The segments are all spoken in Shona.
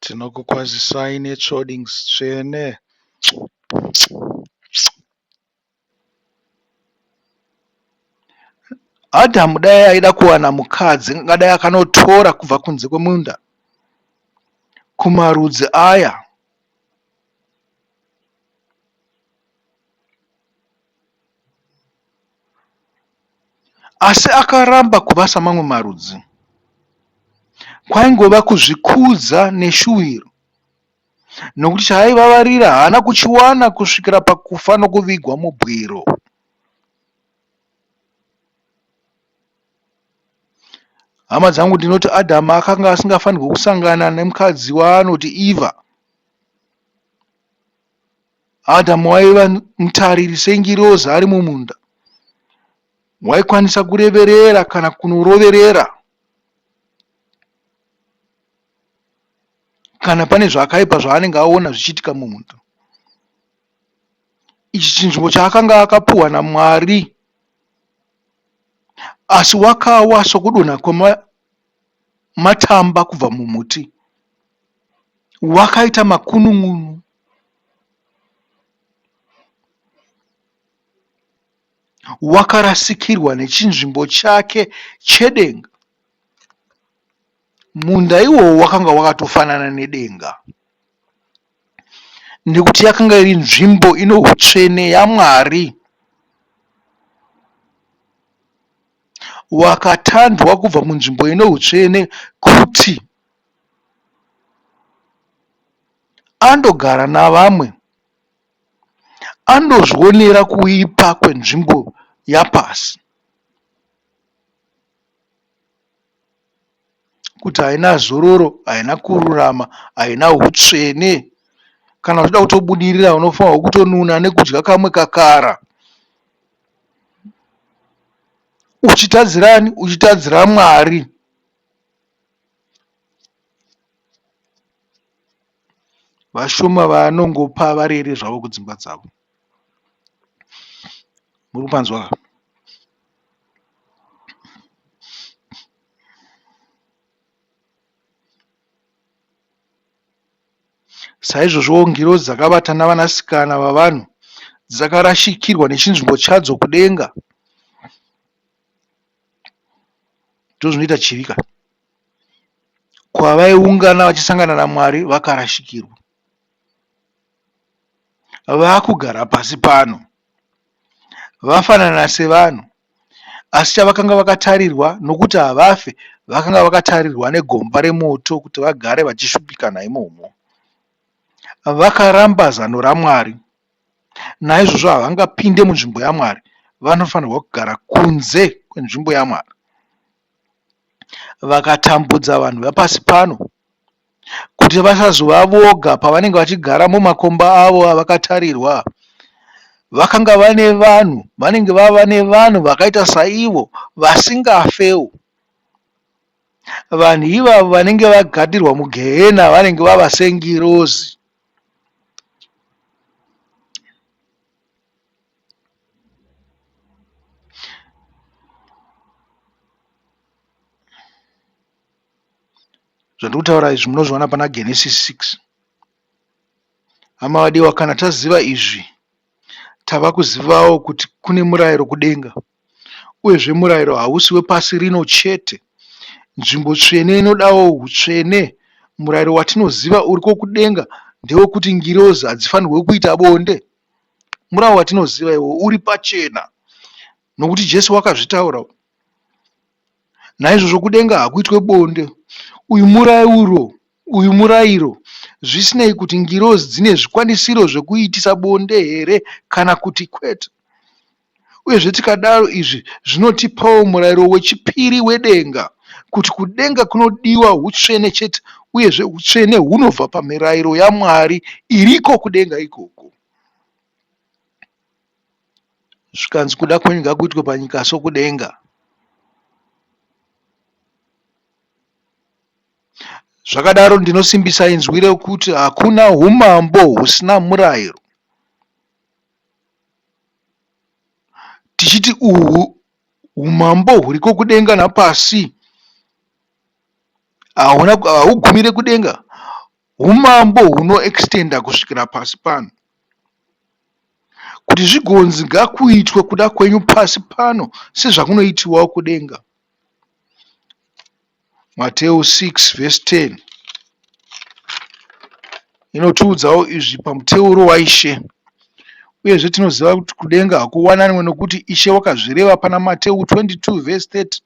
Tinokukwazisai netsvodings tsvene. Adhamu dai aida kuwana mukadzi angadai akanotora kubva kunze kwemunda kumarudzi aya. Asi akaramba kuva samamwe marudzi. Kwaingova kuzvikudza neshuwiro nokuti chaaivavarira haana kuchiwana kusvikira pakufa nokuvigwa mubwiro. Hama dzangu ndinoti Adhamu akanga asingafanirwi kusangana nemukadzi waanoti Eva. Adhamu waiva mutariri sengirozi ari mumunda. Waikwanisa kureverera kana kunoroverera kana pane zvakaipa zvaanenge aona zvichiitika mumunda. Ichi chinzvimbo chaakanga akapuhwa naMwari asi wakawa sokudonha kwematamba kubva mumuti. Wakaita makunun'unu. Wakarasikirwa nechinzvimbo chake chedenga. Munda iwowo wakanga wakatofanana nedenga nekuti yakanga iri nzvimbo ino hutsvene yaMwari. Wakatandwa kubva munzvimbo ine hutsvene kuti andogara navamwe andozvionera kuipa kwenzvimbo yapasi. Kuti haina zororo, haina kururama, haina hutsvene. Kana uchida kutobudirira unofanirwa kutonuna nekudya kamwe kakara. Uchitadzira ani? Uchitadzira Mwari. Vashoma vanongopa varere zvavo kudzimba dzavo. Muri kupanzwa ka? Saizvozvowo ngirozi dzakavata navanasikana vavanhu dzakarashikirwa nechinzvimbo chadzo kudenga. Ndozvinoita chivi ka. Kwavaiungana vachisangana naMwari vakarashikirwa. Vakugara pasi pano vafanana sevanhu asi chavakanga vakatarirwa nokuti havafe vakanga vakatarirwa negomba remoto kuti vagare vachishupikana imomo. Vakaramba zano raMwari naizvozvo havangapinde munzvimbo yaMwari vanofanirwa kugara kunze kwenzvimbo yaMwari. Vakatambudza vanhu vapasi pano kuti vasazova voga pavanenge vachigara mumakomba avo avakatarirwa. Vakanga vane vanhu, vanenge vava nevanhu vakaita saivo vasingafewo. Vanhu ivavo vanenge vagadirwa mugehena vanenge vava sengirozi. Zvandiri kutaura izvi munozviwana pana Genesis 6. Hama vadiwa, kana taziva izvi, tava kuzivawo kuti kune murayiro kudenga. Uyezve murayiro hausi wepasi rino chete. Nzvimbo tsvene inodawo hutsvene. Murayiro watinoziva uriko kudenga ndewekuti ngirozi hadzifanirwe kuita bonde. Murawo watinoziva iwowo uri pachena nokuti Jesu wakazvitaura. Naizvozvo kudenga hakuitwe bonde. Uyu murairo, uyu murairo, zvisinei kuti ngirozi dzine zvikwanisiro zvekuitisa bonde here kana kuti kwete. Uyezve tikadaro izvi zvinotipawo murairo wechipiri wedenga kuti kudenga kunodiwa hutsvene chete uyezve hutsvene hunobva pamirairo yaMwari iriko kudenga ikoko. Zvikanzi kuda kwenyu ngakuitwe panyika sokudenga. Zvakadaro ndinosimbisa inzwi rekuti hakuna umambo husina murayiro. Tichiti uhu umambo huriko kudenga napasi haugumire kudenga. Humambo hunoextenda kusvikira pasi pano. Kuti zvigonzi ngakuitwe kuda kwenyu pasi pano sezvakunoitiwawo kudenga. Mateo 6 vhesi 10 inotiudzawo izvi pamuteuro waIshe. Uyezve tinoziva kuti kudenga hakuwananwe nokuti Ishe wakazvireva pana Mateo 22 vhesi 30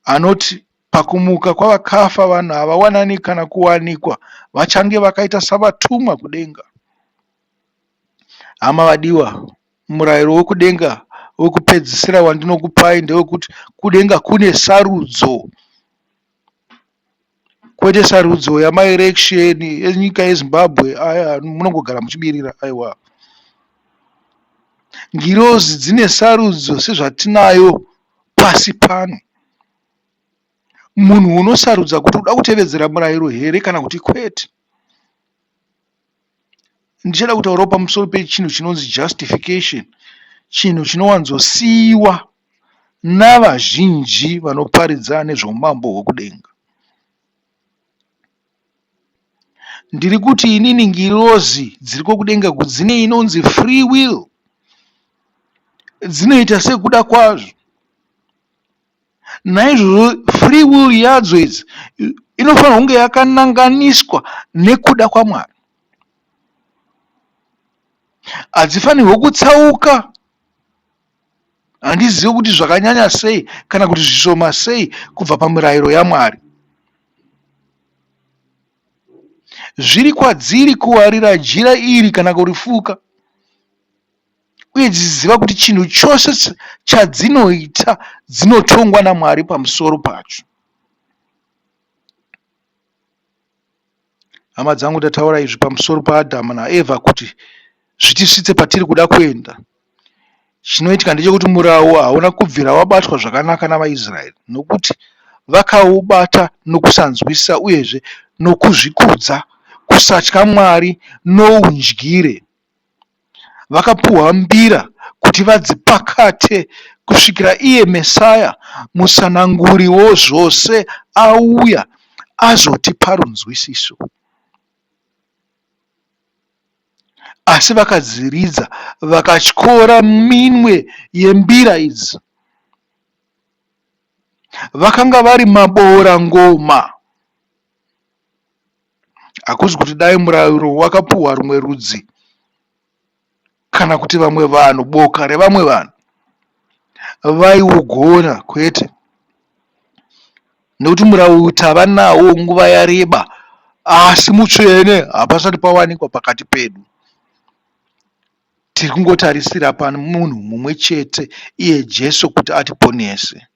anoti pakumuka kwavakafa vanhu havawanani kana kuwanikwa vachange vakaita savatumwa kudenga. Hama vadiwa, murayiro wekudenga wekupedzisira wandinokupai ndewekuti kudenga kune sarudzo. Kwete sarudzo yamaerekisheni enyika yeZimbabwe aya munongogara muchibirira aiwa. Ngirozi dzine sarudzo sezvatinayo pasi pano. Munhu unosarudza kuti uda kutevedzera murayiro here kana kuti kwete. Ndichada kutaurawo pamusoro pechinhu chinonzi justification, chinhu chinowanzosiiwa navazhinji vanoparidza nezveumambo hwokudenga. Ndiri kuti inini ngirozi dziriko kudenga dzine inonzi free will, dzinoita sekuda kwazvo. Naizvozvo free will yadzo idzi inofanirwa kunge yakananganiswa nekuda kwaMwari. Hadzifanirwe kutsauka. Handizivi kuti zvakanyanya sei kana kuti zvishoma sei kubva pamirayiro yaMwari. Zviri kwadziri kuwarira jira iri kana kurifuka. Uye dzichiziva kuti chinhu chose chadzinoita dzinotongwa naMwari pamusoro pacho. Hama dzangu, ndataura izvi pamusoro paAdhamu naEvha kuti zvitisvitse patiri kuda kuenda. Chinoitika ndechekuti murawu hauna kubvira wabatwa zvakanaka navaIsraeri nokuti vakaubata nokusanzwisisa uyezve nokuzvikudza, kusatya Mwari noundyire. Vakapuhwa mbira kuti vadzipakate kusvikira iye Messiah, mutsananguri wozvose auya azotipa runzwisiso. Asi vakadziridza vakatyora minwe yembira idzi. Vakanga vari maboorangoma. Hakuzi kuti dai murayiro wakapuhwa rumwe rudzi kana kuti vamwe vanhu, boka revamwe vanhu vaiugona kwete. Nekuti murau uyu tava nawo nguva yareba asi mutsvene hapasati pawanikwa pakati pedu. Tiri kungotarisira pamunhu mumwe chete iye Jesu kuti atiponese.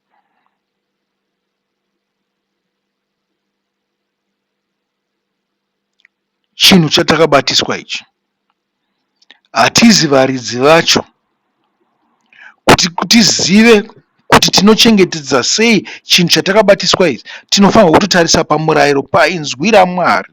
Chinhu chatakabatiswa ichi. Hatizi varidzi vacho. Kuti tizive kuti tinochengetedza sei chinhu chatakabatiswa ichi tinofanirwa kutotarisa pamurayiro painzwi raMwari.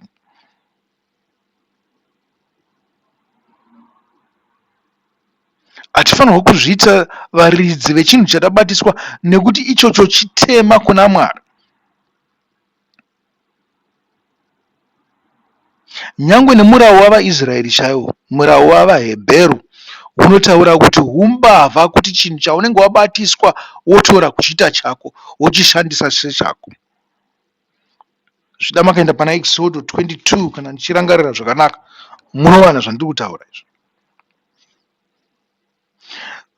Hatifanirwe kuzviita varidzi vechinhu chatabatiswa nekuti ichocho chitema kuna Mwari. Nyangwe nemurau wavaIsraeri chaiwo, murau wavaHebheru unotaura kuti humbavha kuti chinhu chaunenge wabatiswa wotora kuchiita chako wochishandisa sechako. Zvichida makaenda pana Ekisodho 22 kana ndichirangarira zvakanaka munowana zvandiri kutaura izvi.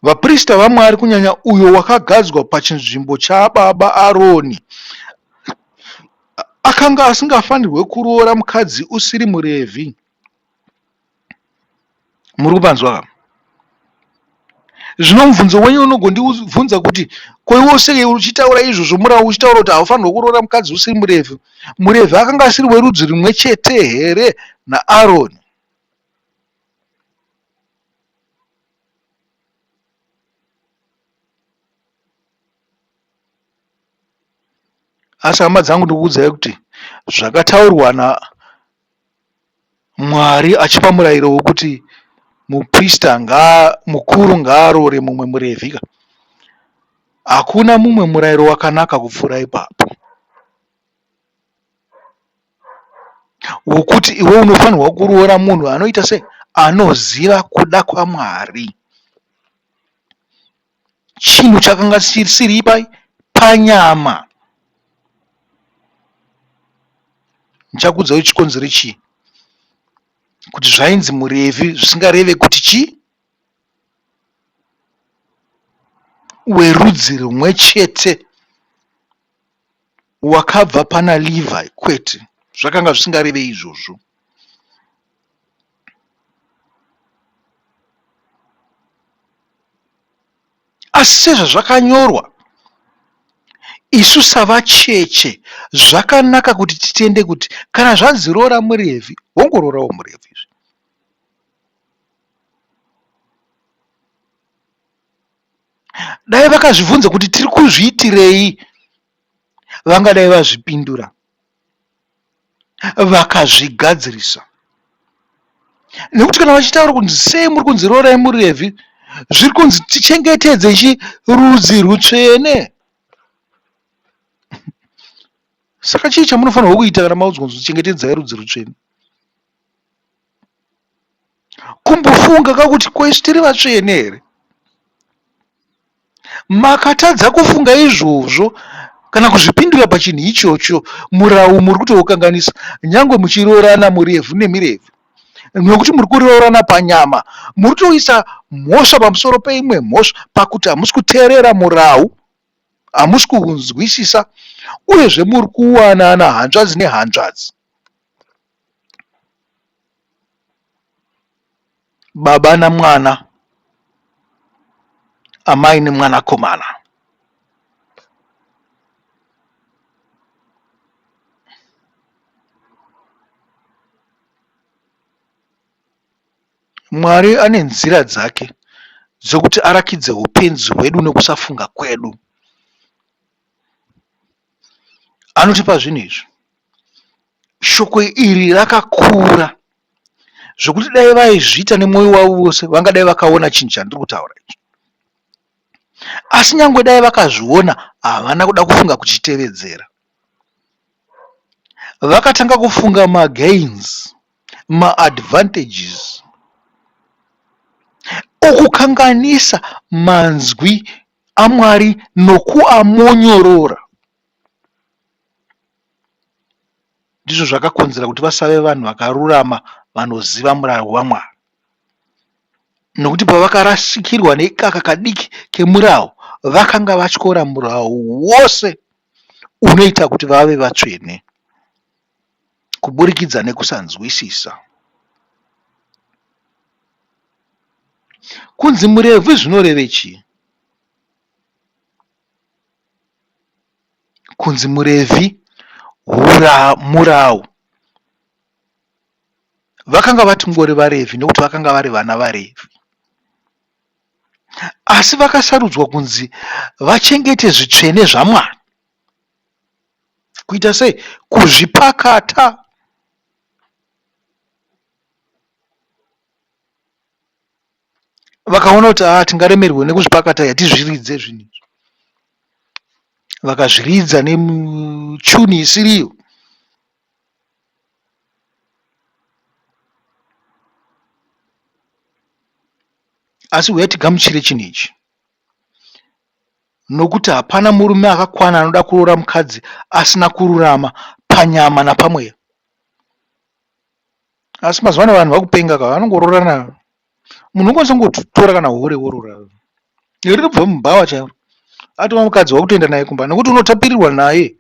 Vaprista vaMwari, kunyanya uyo wakagadzwa pachinzvimbo chababa Aroni, akanga asingafanirwe kuroora mukadzi usiri muRevhi. Muri kupanzwa ka? Zvino mubvunzo wenyu unogondibvunza kuti ko iwe sei uchitaura izvozvo murau uchitaura kuti haufanirwe kuroora mukadzi usiri muRevhi? MuRevhi akanga asiri werudzi rumwe chete here naAroni? Asi hama dzangu ndikuudzai kuti zvakataurwa naMwari achipa murayiro wekuti muprista mukuru ngaaroore mumwe muRevhi ka, hakuna mumwe murayiro wakanaka kupfuura ipapo. wokuti iwe unofanirwa kuroora munhu anoita se anoziva kuda kwaMwari. Chinhu chakanga chisiri pai panyama. Ndichakuudzai chikonzero chii kuti zvainzi muRevhi zvisingareve kuti chii werudzi rumwe chete wakabva pana Levi kwete zvakanga zvisingareve izvozvo. Asi sezvazvakanyorwa, isu savacheche zvakanaka kuti titende kuti kana zvanzi roora muRevhi, wongoroorawo muRevhi. Dai vakazvibvunza kuti tiri kuzviitirei, vangadai vazvipindura vakazvigadzirisa. Nekuti kana vachitaura kunzi sei muri kunzi roorai muRevhi, zviri kunzi tichengetedze chi rudzi rutsvene. Saka chii chamunofanirwa kuita kana maudzwa kunzi chengetedzai rudzi rutsvene? Kumbofunga ka kuti ko isu tiri vatsvene here? Makatadza kufunga izvozvo kana kuzvipindura pachinhu ichocho, murau muri kutoukanganisa nyangwe muchiroorana murevhu nemirevhu nekuti muri kuroorana panyama muri kutoisa mhosva pamusoro peimwe mhosva pakuti hamusi kuteerera murau hamusi kuunzwisisa uyezve muri kuwanana hanzvadzi nehanzvadzi. Baba namwana, amai nemwanakomana. Mwari ane nzira dzake dzekuti arakidze hupenzi hwedu nekusafunga kwedu. Anotipa zvinhu izvi. Shoko iri rakakura zvekuti dai vaizviita nemwoyo wavo wose vangadai vakaona chinhu chandiri kutaura ichi. Asi nyangwe dai vakazviona havana kuda kufunga kuchitevedzera. Vakatanga kufunga magains, maadvantages okukanganisa manzwi aMwari nokuamonyorora. Ndizvo zvakakonzera kuti vasave vanhu vakarurama vanoziva murau waMwari. Nokuti pavakarasikirwa nekaka kadiki kemurau, vakanga vatyora murau wose unoita kuti vave vatsvene kuburikidza nekusanzwisisa. Kunzi muRevhi zvinoreve chii? Kunzi muRevhi murau. Vakanga vatingori vaRevhi nekuti vakanga vari vana vaRevhi. Asi vakasarudzwa kunzi vachengete zvitsvene zvaMwari. Kuita sei? Kuzvipakata. Vakaona kuti haa tingaremerwe nekuzvipakata hatizviridze zvinhu izvi. Vakazviridza nechuni isiriyo. Asi huya tigamuchire chinhu ichi nokuti hapana murume akakwana anoda kuroora mukadzi asina kururama panyama napamweya. Asi mazuva ano vanhu vakupenga ka vanongoroorana. Munhu unokwanisa kungotora kana hure woroora. Rinobva mubhawa chairo. Atova mukadzi wakutoenda naye kumba nekuti unotapirirwa naye.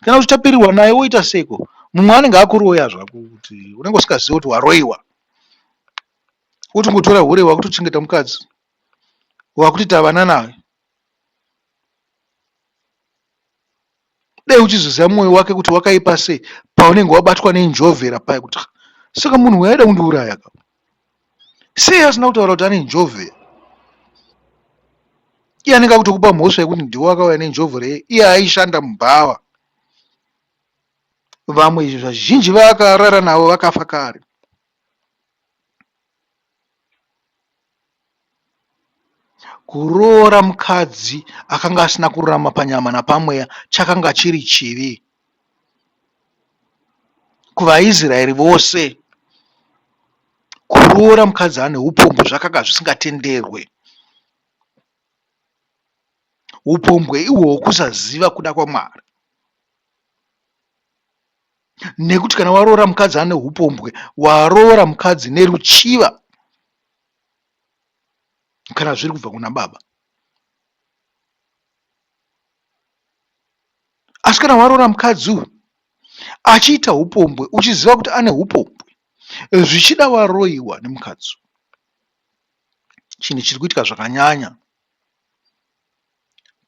Kana uchitapirirwa naye woita seiko? Mumwe anenge akuroya zvako kuti unenge usingazivi kuti waroiwa. Wotongotora hure wakutochengeta mukadzi. Wakutoita vana naye. Dai uchizoziva mwoyo wake kuti wakaipa sei paunenge wabatwa nenjovhera paya kuti ah, saka munhu uyu aida kundiuraya ka. Sei asina kutaura kuti ane njovhera? Iye anenge akutokupa mhosva yekuti ndiwe wakauya nenjovhera iye aishanda mubhawa. Vamwe vazhinji vaakarara navo vakafa kare. Kuroora mukadzi akanga asina kururama panyama napamweya chakanga chiri chivi. KuvaIsraeri vose, kuroora mukadzi ane upombwe zvakanga zvisingatenderwe. Upombwe ihwohwo kusaziva kuda kwaMwari. Nekuti kana waroora mukadzi ane upombwe, waroora mukadzi neruchiva kana zviri kubva kuna baba. Asi kana waroora mukadzi uyu achiita upombwe uchiziva kuti ane upombwe, zvichida waroiwa nemukadzi uyu. Chinhu chiri kuitika zvakanyanya.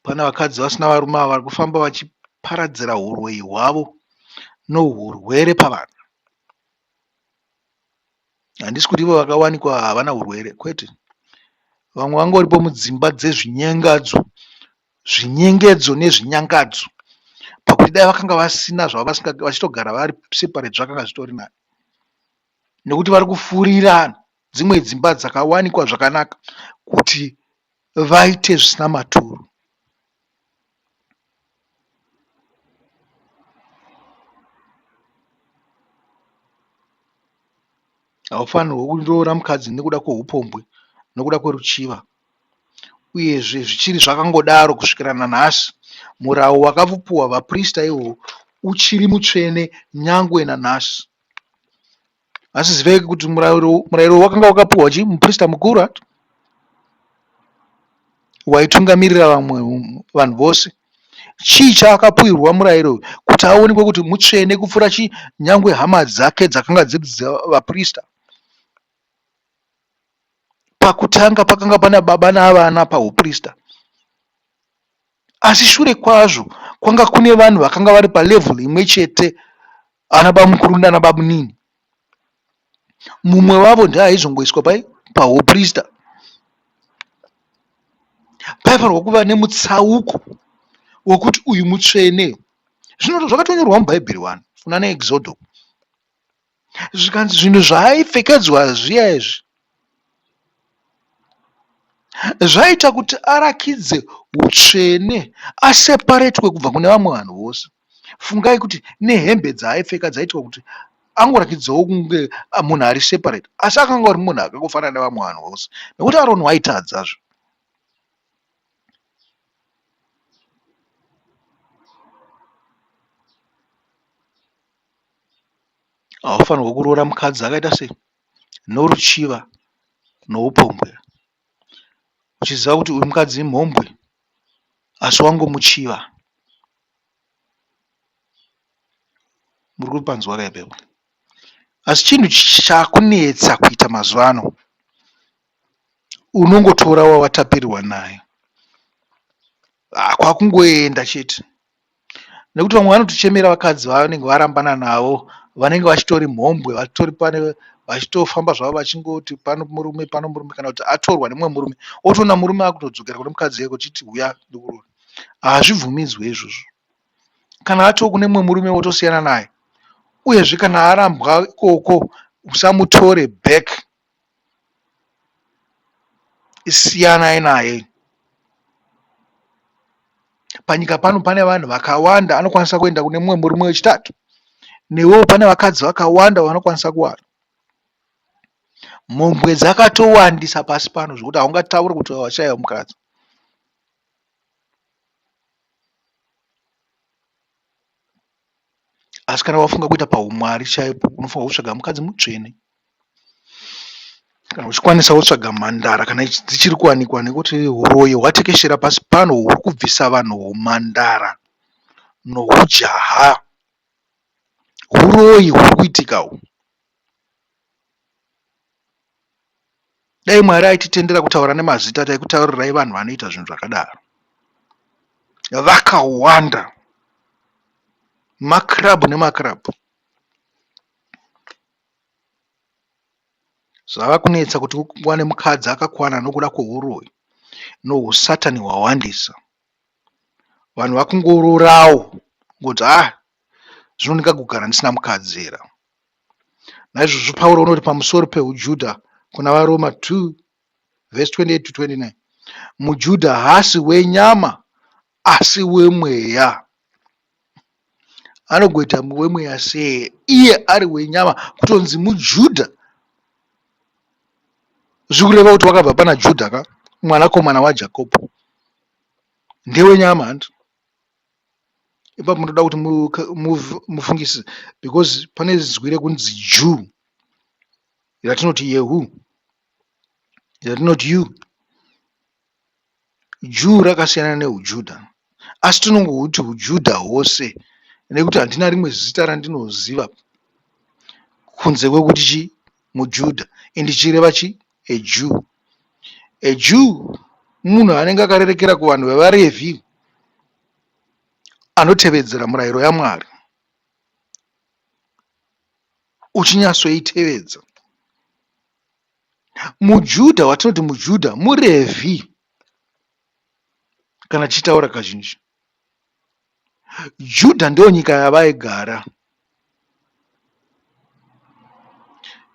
Pane vakadzi vasina varume ava vari kufamba vachiparadzira huroyi hwavo nohurwere pavanhu. Handisi kuti ivo vakawanikwa havana hurwere kwete. Vamwe vangoripo mudzimba dzezvinyengadzo, zvinyengedzo nezvinyangadzo pakuti dai vakanga vasina zvavo vachitogara vari separate zvakanga zvitori nani. Nekuti vari kufurira dzimwe dzimba dzakawanikwa zvakanaka kuti vaite zvisina maturo. Haufanirwe kuroora mukadzi nekuda kweupombwe nekuda kweruchiva uyezve zvichiri zvakangodaro kusvikira nanhasi. Murawo wakapuwa vaprista iwowo uchiri mutsvene nyangwe nanhasi. Asi zivai kuti murayiro wakanga wakapiwa chii? Muprista mukuru hati waitungamirira vamwe vanhu vose. Chii chaakapiwirwa murayiro uyu? Kuti aonekwe kuti mutsvene kupfuura chii? Nyangwe hama dzake dzakanga dziri vaprista. Pakutanga pakanga pana baba navana pahuprista. Asi shure kwazvo kwanga kune vanhu vakanga vari palevel imwe chete ana bamukuru nana bamunini. Mumwe wavo ndiye aizongoiswa pai pahuprista. Paifanirwa kuva nemutsauko wekuti uyu mutsvene. Zvino zvakatonyorwa muBhaibheri wani kuna neExodo. Zvikanzi zvinhu zvaaipfekedzwa zviya izvi zvaiita kuti arakidze hutsvene aseparetwe kubva kune vamwe vanhu vose. Fungai kuti nehembe dzaaipfeka dzaiitwa kuti angorakidzawo kunge munhu ari separate asi akanga ari munhu akangofanana nevamwe vanhu vose nekuti Aroni waitadzazve. Haufanirwe kuroora mukadzi akaita sei? Noruchiva noupombwe. Uchiziva kuti uyu mukadzi imhombwe asi wangomuchiva. Muri kupanzwa ka ipapo? Asi chinhu chakunetsa kuita mazuva ano unongotora wawatapirirwa naye kwakungoenda chete. Nekuti vamwe vanotochemera vakadzi vavanenge varambana navo vanenge vachitori mhombwe vachitori pane vachitofamba zvavo vachingoti pano murume pano murume kana kuti atorwa nemumwe murume otoona murume akutodzokera kune mukadzi uye kuchiti huya ndikuroore. Hazvibvumidzwe izvozvo. Kana atoo kune mumwe murume wotosiyana naye uyezve kana arambwa ikoko usamutore back. Siyanai naye. Panyika pano pane vanhu vakawanda anokwanisa kuenda kune mumwe murume wechitatu. Newewo pane vakadzi vakawanda vaunokwanisa kuwana. Mhombwe dzakatowandisa pasi pano zvekuti haungatauri kuti washaya mukadzi. Asi kana wafunga kuita pahumwari chaipo unofanirwa kutsvaga mukadzi mutsvene. Kana uchikwanisa wotsvaga mhandara kana dzichiri kuwanikwa nekuti huroyi hwatekeshera pasi pano huri kubvisa vanhu humhandara nohujaha. Huroyi huri kuitika uhu. Dai Mwari aititendera kutaura nemazita taikutaurirai vanhu vanoita zvinhu zvakadaro. Vakawanda. Makirabhu nemakirabhu. Zvava kunetsa kuti uwane mukadzi akakwana nokuda kwehuroyi nohusatani hwawandisa. Vanhu vakungororawo kungoti ah zvino ndingagogara ndisina mukadzi here. Naizvozvo Pauro unoti pamusoro pehuJudha kuna vaRoma 2 vhesi 28 to 29 muJudha haasi wenyama asi wemweya. Anogoita wemweya sei iye ari wenyama kutonzi muJudha zvikureva kuti wakabva pana Judha ka mwanakomana waJakobho ndewenyama hanti ipapo munoda kuti mufungisise because pane zwi rekunzi Jew ratinoti Yehu ratinoti you Jew rakasiyana nehuJudha asi tinongohuti huJudha hwose nekuti handina rimwe zita randinoziva kunze kwekuti chi muJudha and ndichireva chi a Jew. A Jew munhu anenge akarerekera kuvanhu vevaRevhi anotevedzera murayiro yaMwari uchinyatsoitevedza. MuJudha watinoti muJudha muRevhi kana tichitaura kazhinji. Judha ndonyika yavaigara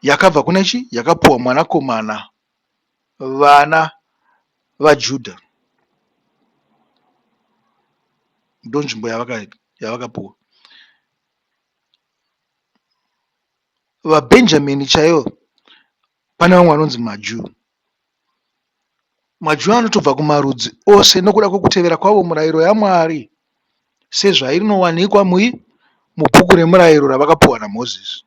yakabva kuna chi yakapuwa mwanakomana vana vaJudha ndonzvimbo yavakapuwa. VaBhenjamini chaivo pane vamwe vanonzi maJuu. MaJuu anotobva kumarudzi ose nokuda kwokutevera kwavo murayiro yaMwari sezvainowanikwa mubhuku remurayiro ravakapiwa naMozisi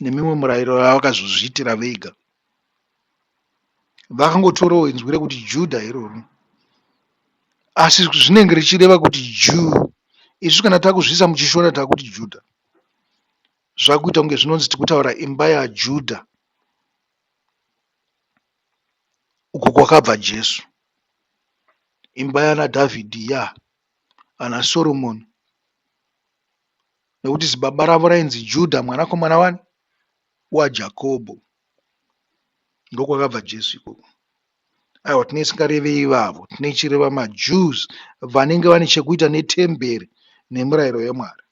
nemimwe murayiro yavakazozviitira vega. Vakangotorawo inzwi rekuti Judha iroro asi zvinenge richireva kuti Juu. Isu kana takuzviisa muchiShona takuti Judha. Zvakuita kunge zvinonzi tikutaura imba yaJudha uko kwakabva Jesu. Imba yana Dhavhidhi iya ana Soromoni nekuti zibaba ravo rainzi Judha mwanakomana wani waJakobho. Ndokwakabva Jesu ikoko. Aiwa tinenge tisingareve ivavo tinenge tichireva maJews vanenge vane chekuita netemberi nemurayiro yaMwari.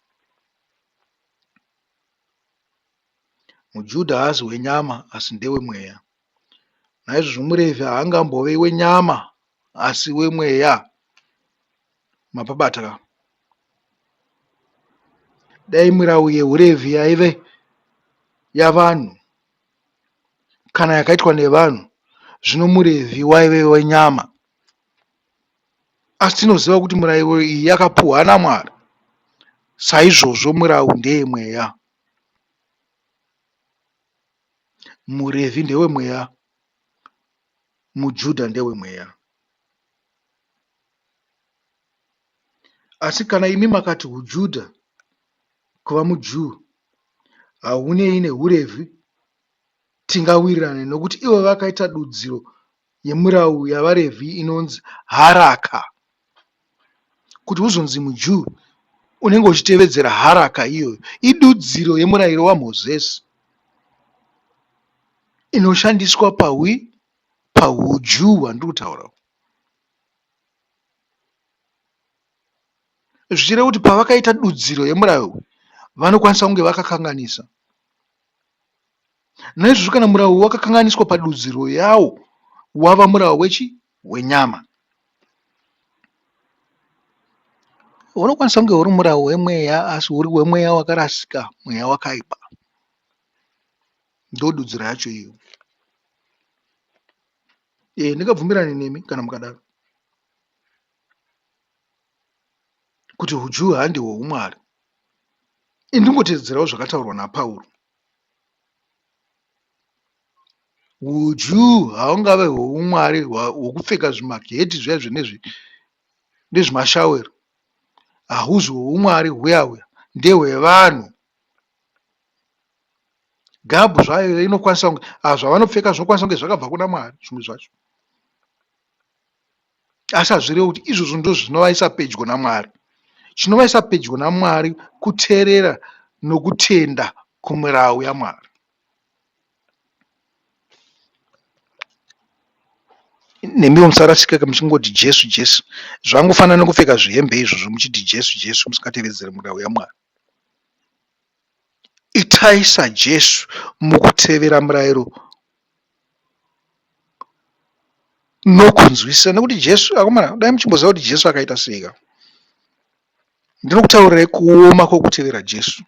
MuJudha haasi wenyama asi ndewemweya. Naizvozvo muRevhi haangambovi wenyama asi wemweya. Mapabata ka? Dai mirau yehuRevhi yaive yavanhu kana yakaitwa nevanhu zvino muRevhi waive wenyama. Asi tinoziva kuti murayiro iyi yakapuhwa naMwari. Saizvozvo murau ndeyemweya. MuRevhi ndewemweya, muJudha ndewemweya. Asi kana imi makati huJudha kuva muJuu haunei nehuRevhi tingawirirane nokuti ivo vakaita dudziro yemurau yavaRevhi inonzi haraka. Kuti uzonzi muJuu unenge uchitevedzera haraka iyoyo. Idudziro yemurayiro waMozisi inoshandiswa pahui pahuJuu hwandiri kutaura. Zvichireva kuti pavakaita dudziro yemurayiro uyu vanokwanisa kunge vakakanganisa. Naizvozvo kana murau wakakanganiswa padudziro yawo wava murau wechi wenyama. Unokwanisa kunge uri murau wemweya asi uri wemweya wakarasika, mweya wakaipa. Ndodudziro yacho iyo. Eh, ndingabvumirane nemi kana mukadaro. Kuti huJuu handihwo huMwari. Ini ndingotevedzerawo zvakataurwa naPauro. Hujuu haungave hwoumwari hwokupfeka zvimaheti zviya nezvimashawero. Hahuzi hwoumwari huya huya, ndehwevanhu. Gabhu zvayo inokwanisa kunge zvavanopfeka zvinokwanisa kunge zvakabva kuna Mwari zvimwe zvacho. Asi hazvirevi kuti izvozvo ndozvinovaisa pedyo naMwari. Chinovaisa pedyo naMwari kuteerera nokutenda kumirau yaMwari. Nemiwo musarasika muchingoti Jesu Jesu. Zvangofanana nekupfeka zvihembe izvozvo muchiti Jesu Jesu musingatevedzeri mirau yaMwari. Itai saJesu mukutevera murayiro nokunzwisisa nekuti Jesu akomana dai muchimboziva kuti Jesu akaita sei ka. Ndinokutaurirai kuoma kwokutevera Jesu.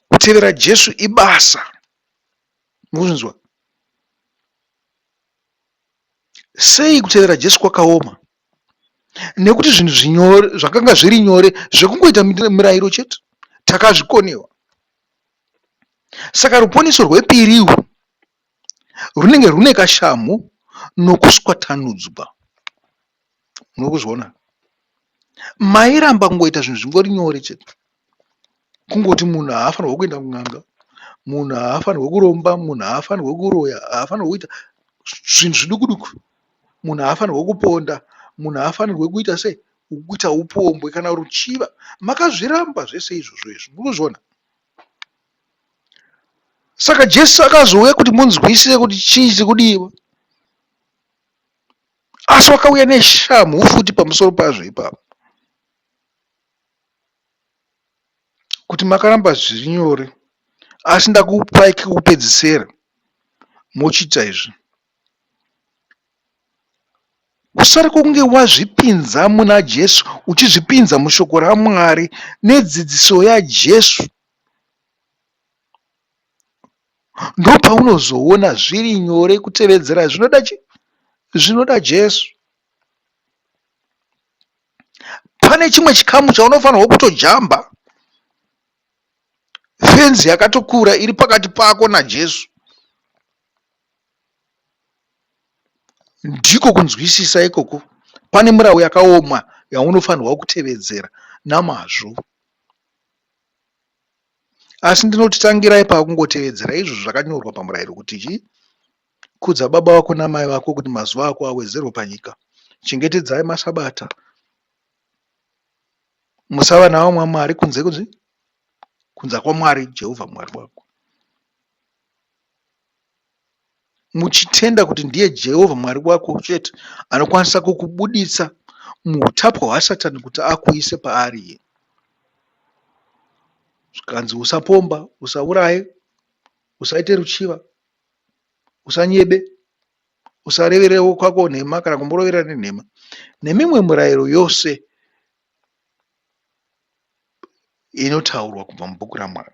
Kutevera Jesu ibasa. Mukuzvinzwa? Sei kutevera Jesu kwakaoma? Nekuti zvinhu zvinyore zvakanga zviri nyore zvekungoita mirayiro chete takazvikonewa. Saka ruponiso rwepiri urwu runenge rune kashamhu nokuswatanudzwa. Muri kuzviona? Mairamba kungoita zvinhu zvingori nyore chete. Kungoti munhu haafanirwe kuenda kun'anga, munhu haafanirwe kuromba, munhu haafanirwe kuroya, haafanirwe kuita zvinhu zviduku duku. Munhu haafanirwe kuponda, munhu haafanirwe kuita sei, kuita upombwe kana ruchiva. Makazviramba zvese izvozvo izvi. Muri kuzviona? Saka Jesu akazouya kuti munzwisise kuti chii chiri kudiwa. Asi wakauya neshamhu futi pamusoro pazvo ipapo. Kuti makaramba zviri nyore asi ndakupai kekupedzesera mochiita izvi. Kusara kwokunge wazvipinza muna Jesu, uchizvipinza mushoko raMwari nedzidziso yaJesu, ndopaunozoona zviri nyore kutevedzera zvinoda chi zvinoda Jesu. Pane chimwe chikamu chaunofanirwa kutojamba fenzi yakatokura iri pakati pako naJesu. Ndiko kunzwisisa ikoko. Pane murau yakaoma yaunofanirwa kutevedzera namazvo. Asi ndinoti tangirai pakungotevedzera izvozvo zvakanyorwa pamurayiro kuti chii? Kudza baba vako namai vako kuti mazuva ako awedzerwe panyika. Chengetedzai masabata. Musava navamwe mwari kunze kunze kunze kwaMwari Jehovha Mwari wako. Muchitenda kuti ndiye Jehovha Mwari wako chete anokwanisa kukubuditsa muutapwa hwaSatani kuti akuise paari iye. Zvikanzi usapomba, usauraye, usaite ruchiva, usanyebe, usarevere kwako nhema kana kumurovera nenhema nemimwe murayiro yose inotaurwa kubva mubhuku raMwari.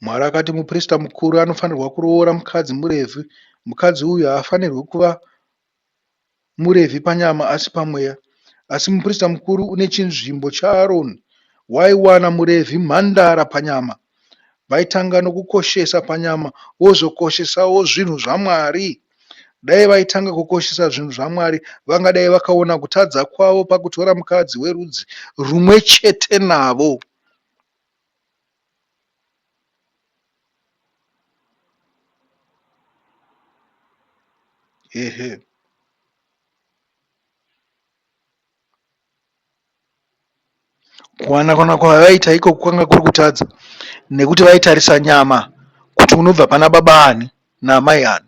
Mwari akati muprista mukuru anofanirwa kuroora mukadzi muRevhi. Mukadzi uyu haafanirwi kuva muRevhi panyama asi pamweya. Asi muprista mukuru une chinzvimbo chaAroni waiwana muRevhi mhandara panyama. Vaitanga nokukoshesa panyama vozokoshesawo zvinhu zvaMwari. Dai vaitanga kukoshesa zvinhu zvaMwari vangadai vakaona kutadza kwavo pakutora mukadzi werudzi rumwe chete navo. Ehe. Kuwanana kwavaiita ikoko kwanga kuri kutadza nekuti vaitarisa nyama kuti unobva pana baba ani naamai ani.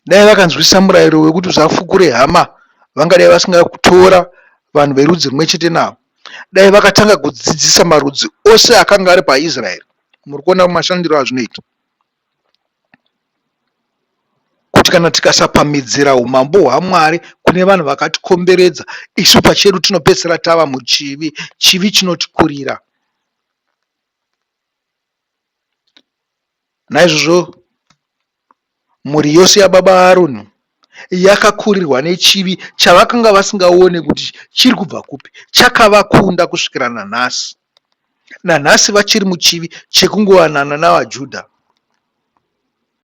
Dai vakanzwisisa murayiro wekuti usafukure hama vangadai vasingakutora vanhu verudzi rumwe chete navo. Dai vakatanga kudzidzisa marudzi ose akanga ari paIsraeri. Muri kuona mashandiro azvinoita. Kuti kana tikasapamhidzira umambo hwaMwari kune vanhu vakatikomberedza, isu pachedu tinopedzisira tava muchivi. Chivi chinotikurira. Naizvozvo mhuri yose yababa Aroni yakakurirwa nechivi chavakanga vasingaone kuti chiri kubva kupi, chakavakunda kusvikira nanhasi. Nanhasi vachiri muchivi chekungowanana navaJudha.